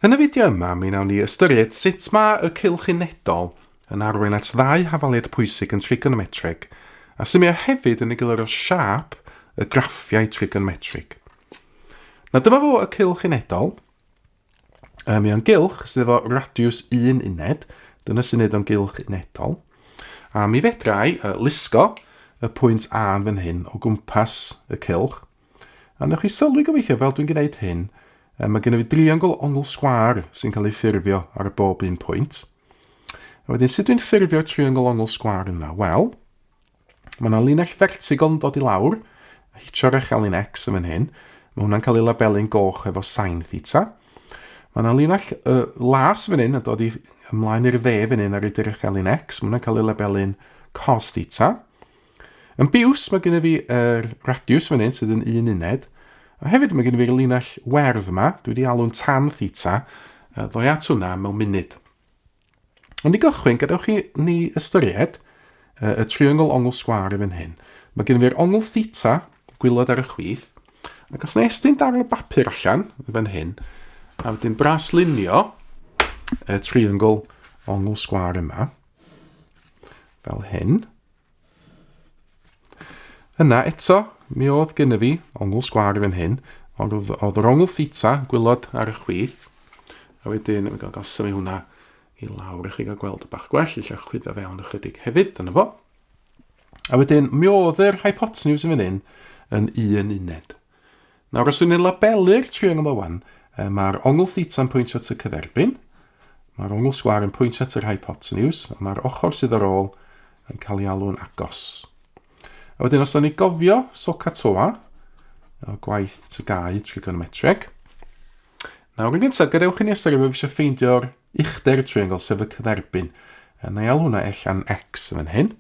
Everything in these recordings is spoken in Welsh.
Yn y fideo yma, mi wnawn ni ystyried sut mae y cylch unedol yn arwain at ddau hafaliad pwysig yn trigonometreg, a sut mae o hefyd yn egluro siâp y graffiau trigonometrig. Na dyma fo y cylch unedol. Mae o'n gylch sydd efo radiws un uned, dyna sy'n neud o'n gylch unedol. A mi fedrai lusgo y pwynt A yn fan hyn o gwmpas y cylch. A newch chi sylwi gobeithio fel dwi'n gwneud hyn, mae gennym fi driongl ongl sgwâr sy'n cael ei ffurfio ar y bob un pwynt. A wedyn, sut dwi'n ffurfio'r triongl ongl sgwâr yna? Wel, mae yna linell fertigol yn dod i lawr, hitio'r echelin X yn fan hyn. Mae hwnna'n cael ei labelu'n goch efo sin theta. Mae yna linell las fan hyn yn dod i ymlaen i'r dde fan hyn ar ei echelin X. Mae hwnna'n cael ei labelu'n cos theta. Yn biws, mae gennym fi yr radiws fan hyn sydd yn un uned. A hefyd mae gennym fi'r linell werdd yma, dwi wedi alw'n tan theta, ddoi at hwnna mewn munud. Ond i gychwyn, gadewch i ni ystyried y triongl ongl sgwâr yn fan hyn. Mae gennym fi'r ongl theta, gwylod ar y chwith, ac os na estyn darn o bapur allan yn fan hyn, a wedyn braslunio y triongl ongl sgwâr yma, fel hyn. Yna eto, mi oedd gennym fi ongl sgwâr i fan hyn, ond oedd, oedd yr ongl theta gwylod ar y chwith, a wedyn mi gael gael symud hwnna i lawr i chi gael gweld y bach gwell, lle chwyddo fewn ychydig hefyd, dyna fo. A wedyn, mi oedd yr hypotenuse yn fan hyn yn un uned. Nawr, os yw'n labelu'r triongl yma wan, mae'r ongl theta yn pwyntio at y cyferbyn, mae'r ongl sgwâr yn pwyntio at yr hypotenuse, a mae'r ochr sydd ar ôl yn cael ei alw'n agos. A wedyn, os da ni gofio SOHCAHTOA, o gwaith TGAU trigonometreg, nawr yn gyntaf, gadewch i ni ystyried bod fi eisiau ffeindio'r uchder y triongl, sef y cyferbyn. Na i alw hwnna allan x yn fan hyn.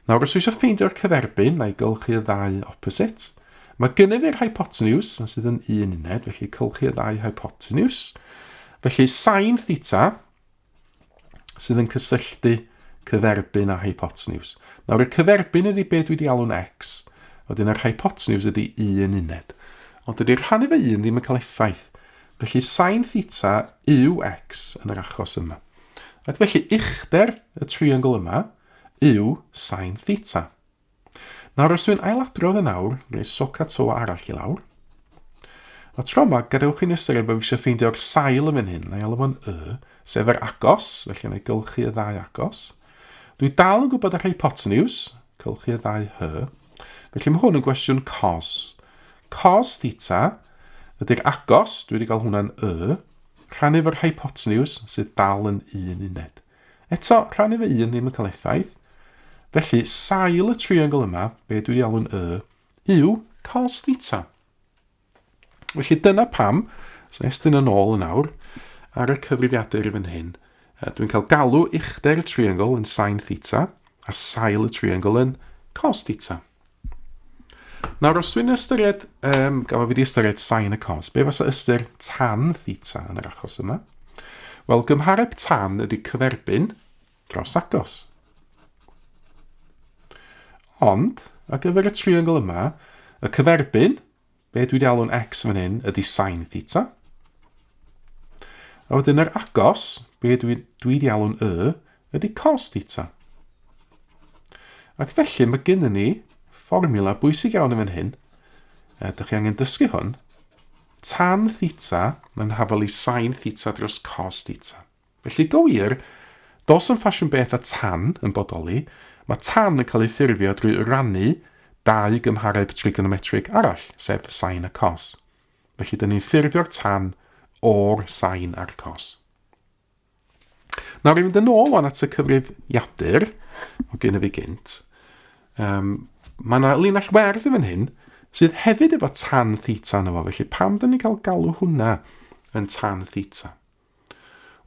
Nawr, os dwi eisiau ffeindio'r cyferbyn, na i gylchu y ddau opposite. Mae gennym fi'r hypotenuse, sydd yn un uned, felly cylchu y ddau hypotenuse. Felly sin theta, sydd yn cysylltu cyferbyn a hypotenuse. Nawr, y cyferbyn ydy be dwi wedi alw'n x, wedyn yr hypotenuse ydy un uned. Ond dydy'r rhannu fe un ddim yn cael effaith. Felly sin theta yw x yn yr achos yma. Ac felly uchder y triongl yma yw sin theta. Nawr, os dwi'n ailadrodd yn awr, neu SOHCAHTOA arall i lawr, a tro yma, gadewch i ni ystyried bod fi eisiau ffeindio'r sail yn fan hyn, na i alw fo'n y, sef yr agos, felly na i gylchu y ddau agos. Dwi dal yn gwybod yr hypotenuse, cylchu y ddau hy, felly mae hwn yn gwestiwn cos. Cos theta ydy'r agos, dwi wedi cael hwnna'n y, Rhannu efo'r hypotenuse, sydd dal yn un uned. Eto, rhannu efo un ddim yn cael effaith. Felly, sail y triongl yma, be dwi wedi alw'n y, yw cos theta. Felly dyna pam, so estyn yn ôl yn awr, ar y cyfrifiadur i fan hyn, dwi'n cael galw uchder y triongl yn sin theta, a sail y triongl yn cos theta. Nawr, os dwi'n ystyried, um, gan fi wedi ystyried sin y cos, be fysa ystyr tan theta yn yr achos yma? Wel, gymhareb tan ydy cyferbyn dros agos. Ond, ar gyfer y triongl yma, y cyferbyn, be dwi wedi alw'n x fan hyn, ydy sin theta. A wedyn yr agos, be dwi, dwi wedi alw'n y, ydy cos theta. Ac felly mae gennym ni fformiwla bwysig iawn yn fan hyn. E, dych chi angen dysgu hwn. Tan theta yn hafal i sin theta dros cos theta. Felly go wir, dos yn ffasiwn beth a tan yn bodoli, mae tan yn cael ei ffurfio drwy rannu dau gymhareb trigonometrig arall, sef sin a cos. Felly dyn ni'n ffurfio'r tan o'r sin a'r cos. Nawr i fynd yn ôl wan at y cyfrifiadur, o gen i fi gynt, um, mae yna linell werdd yn fan hyn sydd hefyd efo tan theta yna fo, felly pam dyn ni'n cael galw hwnna yn tan theta?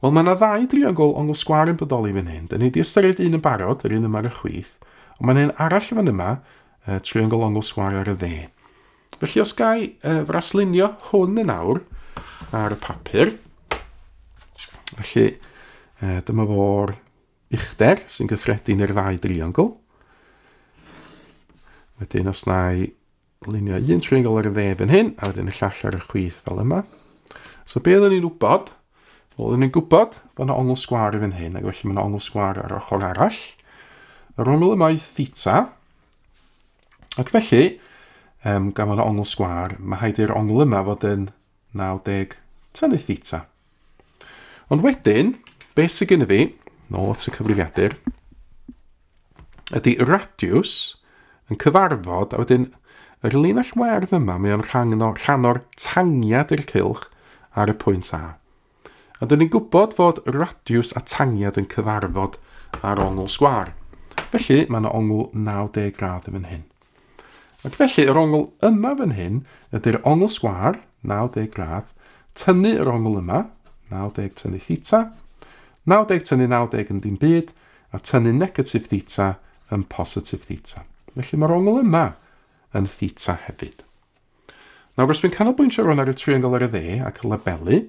Wel, mae yna ddau driongl ongl sgwâr yn bodoli fan hyn. Dyn ni wedi ystyried un yn barod, yr un yma ar y chwith, ond mae'n un arall yn fan yma, triongl ongl sgwâr ar y dde. Felly os gai uh, fraslunio hwn yn awr ar y papur, felly uh, dyma fo'r uchder sy'n gyffredin i'r ddau driongl. Wedyn os na i lunio un triongl ar y dde fan hyn, a wedyn y llall ar y chwith fel yma. So be oeddwn ni'n wybod? Wel, ni'n gwybod bod yna ongl sgwâr i fan hyn, ac felly mae yna ongl sgwâr ar ochr arall. Yr ongl yma yw theta. Ac felly, um, gan fod yna ongl sgwâr, mae rhaid i'r ongl yma fod yn 90 tynnu theta. Ond wedyn, beth sydd gen i fi, nôl at y cyfrifiadur, ydy radiws yn cyfarfod, a wedyn yr linell werdd yma, mae o'n rhan, o, rhan o'r tangiad i'r cylch ar y pwynt A. A dyn ni'n gwybod fod radiws a tangiad yn cyfarfod ar ongl sgwâr. Felly, mae yna ongl 90 gradd yn fan hyn. Ac felly, yr ongl yma fan hyn ydy'r ongl sgwâr, 90 gradd, tynnu yr ongl yma, 90 tynnu theta, 90 tynnu 90 yn dim byd, a tynnu negatif theta yn positif theta. Felly mae'r ongl yma yn theta hefyd. Nawr, os dwi'n canolbwyntio rwan ar y triongl ar y dde ac y labelu,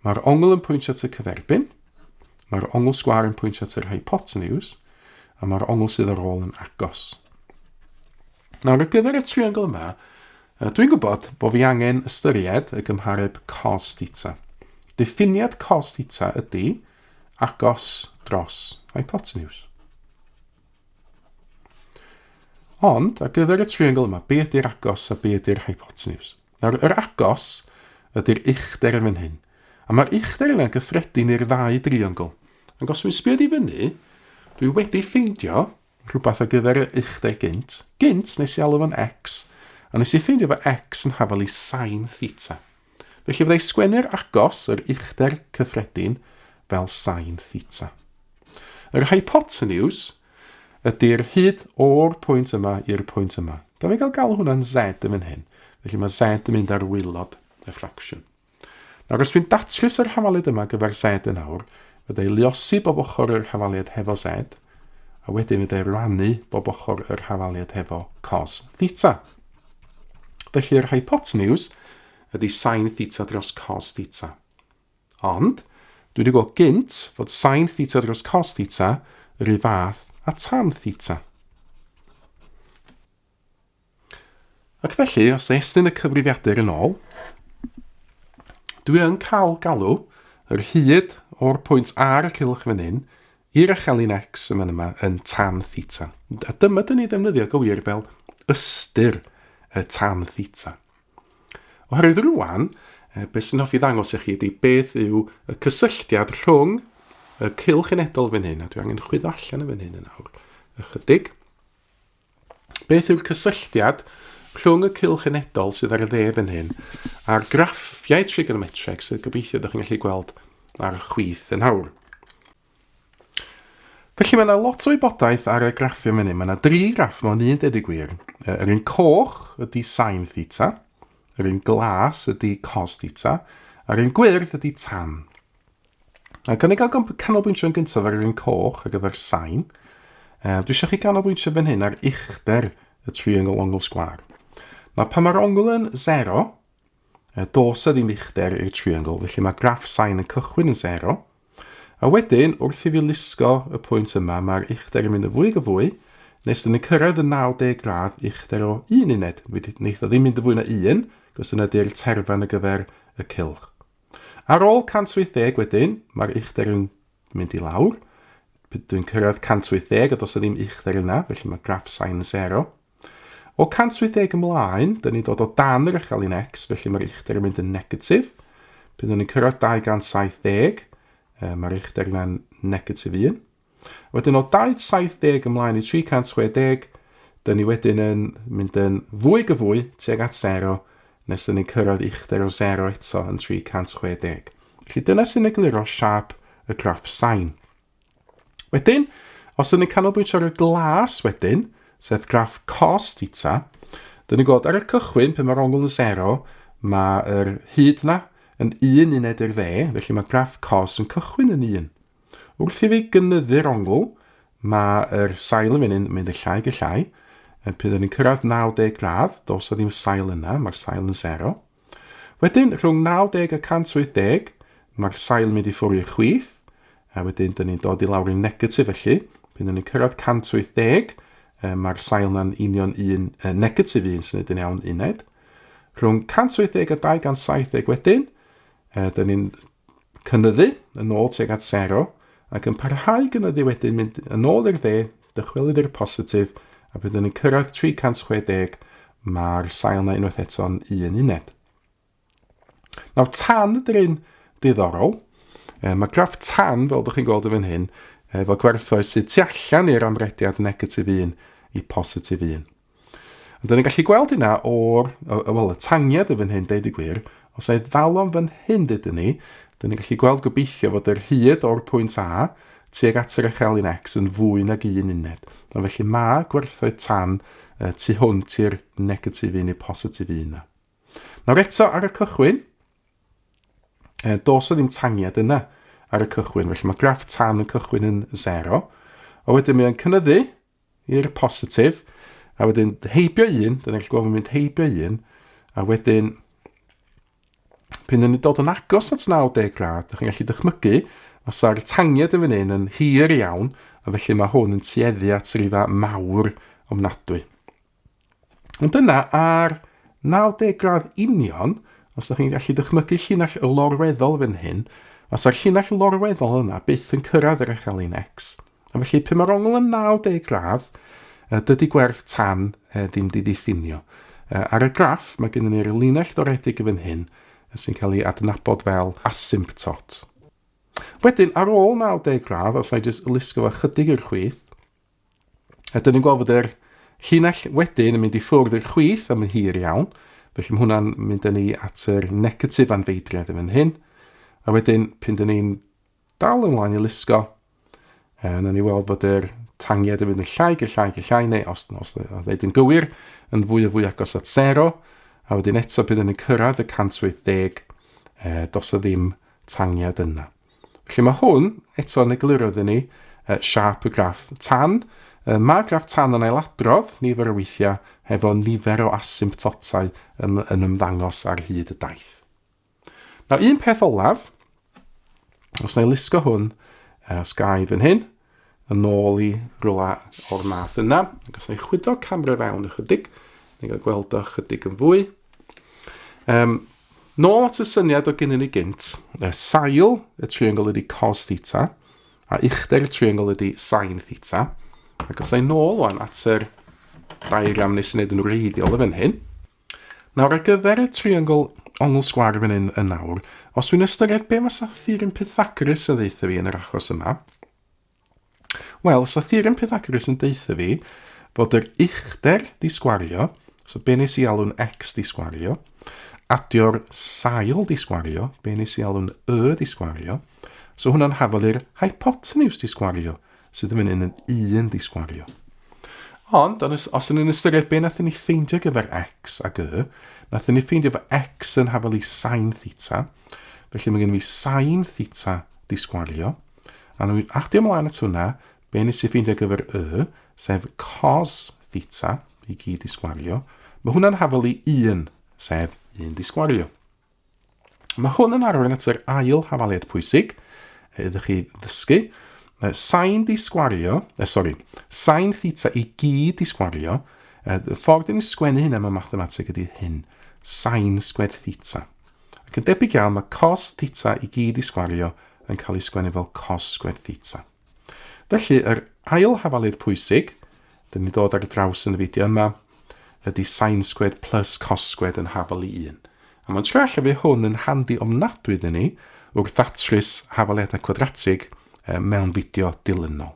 mae'r ongl yn pwyntio at y cyferbyn, mae'r ongl sgwâr yn pwyntio at yr hypotenuse, a mae'r ongl sydd ar ôl yn agos. Nawr, ar gyfer y triongl yma, dwi'n gwybod bod fi angen ystyried y gymhareb cos theta. Diffiniad cos theta ydy agos dros hypotenuse. Ond, ar gyfer y triongl yma, be ydy'r agos a be ydy'r hypotenuse? Nawr, yr agos ydy'r uchder yn fan hyn. A mae'r uchder yna'n gyffredin i'r ddau driongl. Ac os dwi'n sbio i fyny, dwi wedi ffeindio rhywbeth ar gyfer y uchder gynt. Gynt, nes i alw fo'n x, a nes i ffeindio fo x yn hafal i sin theta. Felly fyddai sgwennu'r agos, yr uchder cyffredin, fel sin theta. Yr hypotenuse ydy'r hyd o'r pwynt yma i'r pwynt yma. Da fi gael galw hwnna'n z yn fan hyn. Felly mae z yn mynd ar waelod y ffracsiwn. Nawr, os dwi'n datrys yr hafaliad yma gyfer z yn awr, fyddai luosi bob ochr yr hafaliad hefo z, a wedyn fyddai rannu bob ochr yr hafaliad hefo cos theta. Felly yr hypotenuse ydy sin theta dros cos theta. Ond, dwi wedi gweld gynt fod sin theta dros cos theta yr un fath a tan theta. Ac felly, os estyn y cyfrifiadur yn ôl, dwi yn cael galw yr hyd o'r pwynt ar y cylch fan hyn i'r echelin x yn fan yma yn tan theta. A dyma dyn ni ddefnyddio gywir fel ystyr y tan theta. Oherwydd rwan, beth sy'n hoffi ddangos i chi ydy beth yw y cysylltiad rhwng y cylch unedol fan hyn, a dwi angen chwyddo allan yn fan hyn yn awr, ychydig. Beth yw'r cysylltiad rhwng y cylch unedol sydd ar y dde fan hyn a'r graffiau trigonometreg sydd gobeithio ydych chi'n gallu gweld ar y chwith yn awr. Felly mae yna lot o wybodaeth ar y graffiau fan hyn. Mae yna dri graff mewn un, dweud y gwir. Yr un coch ydy sin theta, yr un glas ydy cos theta, a'r un gwyrdd ydy tan. A gan i gael canolbwyntio yn gyntaf ar yr un coch ar gyfer sin, dwi eisiau chi ganolbwyntio fan hyn ar uchder y triongl ongl sgwâr. Nawr pan mae'r ongl yn 0, Does 'na ddim uchder i'r triongl, felly mae graff sain yn cychwyn yn sero. A wedyn, wrth i fi lusgo y pwynt yma, mae'r uchder yn mynd yn fwy ac yn fwy, nes dyn ni'n cyrraedd y 90 gradd uchder o un uned. Wneith o ddim mynd yn fwy na un, cos yna di'r terfyn ar gyfer y cylch. Ar ôl 180 wedyn, mae'r uchder yn mynd i lawr. Dwi'n cyrraedd 180 a does 'na ddim uchder yna, felly mae graff sain yn sero. O 180 ymlaen, dyn ni'n dod o dan yr echelin X, felly mae'r uchder yn mynd yn negatif. Byddwn ni'n cyrraedd 270, mae'r uchder yna'n negatif 1. Wedyn o 270 ymlaen i 360, dyn ni wedyn yn mynd yn fwy gyfwy tuag at 0, nes dyn ni'n cyrraedd uchder o 0 eto yn 360. Felly dyna sy'n egluro siâp y graff sain. Wedyn, os ydyn ni'n canolbwyntio ar y glas wedyn, sef graff cos theta, dyn ni'n gweld ar y cychwyn, pan mae'r ongl yn 0, mae'r hyd na yn un uned i'r dde, felly mae graff cos yn cychwyn yn un. Wrth i fi gynyddu'r ongl, mae'r sail yn mynd yn mynd yn llai ac yn llai. Pryd ydyn ni'n cyrraedd 90 gradd, does na ddim sail yna, mae'r sail yn 0. Wedyn, rhwng 90 a 180, mae'r sail yn mynd i ffwrdd i'r chwith, a wedyn dyn ni'n dod i lawr i'n negatif felly. Pan dyn ni'n cyrraedd 180, mae'r sail na'n union un, negatif 1 sy'n neud yn iawn uned. Rhwng 180 a 270 wedyn, dyn ni'n cynyddu yn ôl tuag at sero, ac yn parhau gynyddu wedyn mynd yn ôl i'r dde, dychwelyd i'r positif, a byddwn yn cyrraedd 360, mae'r sail yna unwaith eto'n un uned. Nawr, tan ydy'r un diddorol. E, mae graff tan, fel ydych chi'n gweld yn fan hyn, efo gwerthoedd sydd tu allan i'r amrediad negatif 1 i positif 1. Ond dyn ni'n gallu gweld hynna o'r, wel, y tangiad yn fan hyn, deud y gwir, os ei ddal o'n fan hyn, dydyn ni, dyn ni'n gallu gweld gobeithio fod yr hyd o'r pwynt A tuag at yr echelin X yn fwy nag un uned. A felly mae gwerthoedd tan tu hwnt i'r negatif 1 neu positif 1 na. Nawr eto ar y cychwyn, e, dos o ddim tangiad yna ar y cychwyn, felly mae graff tan yn cychwyn yn 0, a wedyn mae o'n cynyddu i'r positif, a wedyn heibio un, dyna gallu gweld yn mynd heibio un, a wedyn pan yn dod yn agos at 90 gradd, ydych chi'n gallu dychmygu, fysa'r tangiad yn fan hyn yn hir iawn, a felly mae hwn yn tueddu at rifau mawr ofnadwy. Ond yna, ar 90 gradd union, os ydych chi'n gallu dychmygu llinell lorweddol fan hyn, os yw'r llinell lorweddol yna byth yn cyrraedd yr echelin X. A felly, pe mae'r ongl yn 90 gradd, dydy gwerth tan ddim di ddiffinio. Ar y graff, mae gennym ni'r linell doredig yn fan hyn, sy'n cael ei adnabod fel asymptot. Wedyn, ar ôl 90 gradd, os na i jyst lusgo fo chydig i'r chwith, A dyn ni'n gweld fod yr llinell wedyn yn mynd i ffwrdd i'r chwith am yn hir iawn. Felly mae hwnna'n mynd â ni at yr negatif anfeidriad yn fan hyn. A wedyn, pyn dyn ni'n dal ymlaen i lusgo, e, yna ni weld fod yr tangiad yn mynd yn llai, gyda llai, gyda llai, neu os, os ddeud yn gywir, yn fwy o fwy agos at sero. A wedyn eto, bydd yn cyrraedd y 180, e, dos o ddim tangiad yna. Felly mae hwn eto yn egluro iddyn ni siâp y graff tan. Mae graff tan yn ailadrodd nifer o weithiau hefo nifer o asymptotau yn, yn ymddangos ar hyd y daith. Nawr, un peth olaf, os na i lusgo hwn, os gai fan hyn, yn ôl i rwla o'r math yna, ac os na i chwydo camera fewn ychydig, ni'n cael gweld o ychydig yn fwy. Um, nôl at y syniad o gynnyn ni gynt, y sail y triongl ydy cos theta, a uchder y triongl ydy sin theta. Ac os ei nôl o'n at yr diagram nes i wneud yn wreiddiol y fan hyn. Nawr, ar gyfer y triongl ongl sgwar fan hyn yn nawr, os dwi'n ystyried be fysa theorem Pythagoras yn ddeutha fi yn yr achos yma, Wel, sa theorem Pythagoras yn deutha fi fod yr uchder di sgwario, so be nes i alw'n x di sgwario, adio'r sail di sgwario, be nes i alw'n y di sgwario, so hwnna'n hafal i'r hypotenuse di sgwario, sydd yn mynd yn 1 di sgwario. Ond, os, os yn ystyried be nathon ni ffeindio gyfer x ag y, nathon ni ffeindio fod x yn hafal i sin theta, felly mae gen i fi sin theta di sgwario, A nhw'n adio ymlaen at hwnna, be nes i ffeindio ar gyfer y, sef cos theta, i gyd i sgwario. Mae hwnna'n hafal i 1, sef 1 di sgwario. Mae hwn yn arwain at yr ail hafaliad pwysig iddo chi ddysgu. Sain di sgwario, eh, sori, sain theta i gyd di sgwario. Y ffordd dyn ni'n sgwennu hynna mewn mathemateg ydy hyn, sain sgwed theta. Ac yn debyg iawn, mae cos theta i gyd i sgwario yn cael ei sgwennu fel cos sgwed theta. Felly, yr ail hafaliad pwysig, dyn ni dod ar draws yn y fideo yma, ydy sin sgwed plus cos sgwed yn hafal i 1. A mae'n trio allan fi hwn yn handi ofnadwy iddyn ni wrth ddatrys hafaliadau cwadratig mewn fideo dilynol.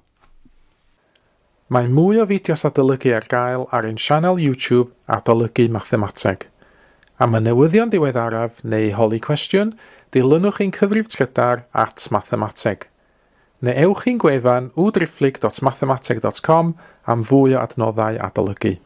Mae mwy o fideos adolygu ar gael ar ein sianel YouTube Adolygu Mathemateg. Am y newyddion diweddaraf neu holi cwestiwn, dilynwch ein cyfrif trydar at mathemateg. Neu ewch i'n gwefan www.mathemateg.com am fwy o adnoddau adolygu.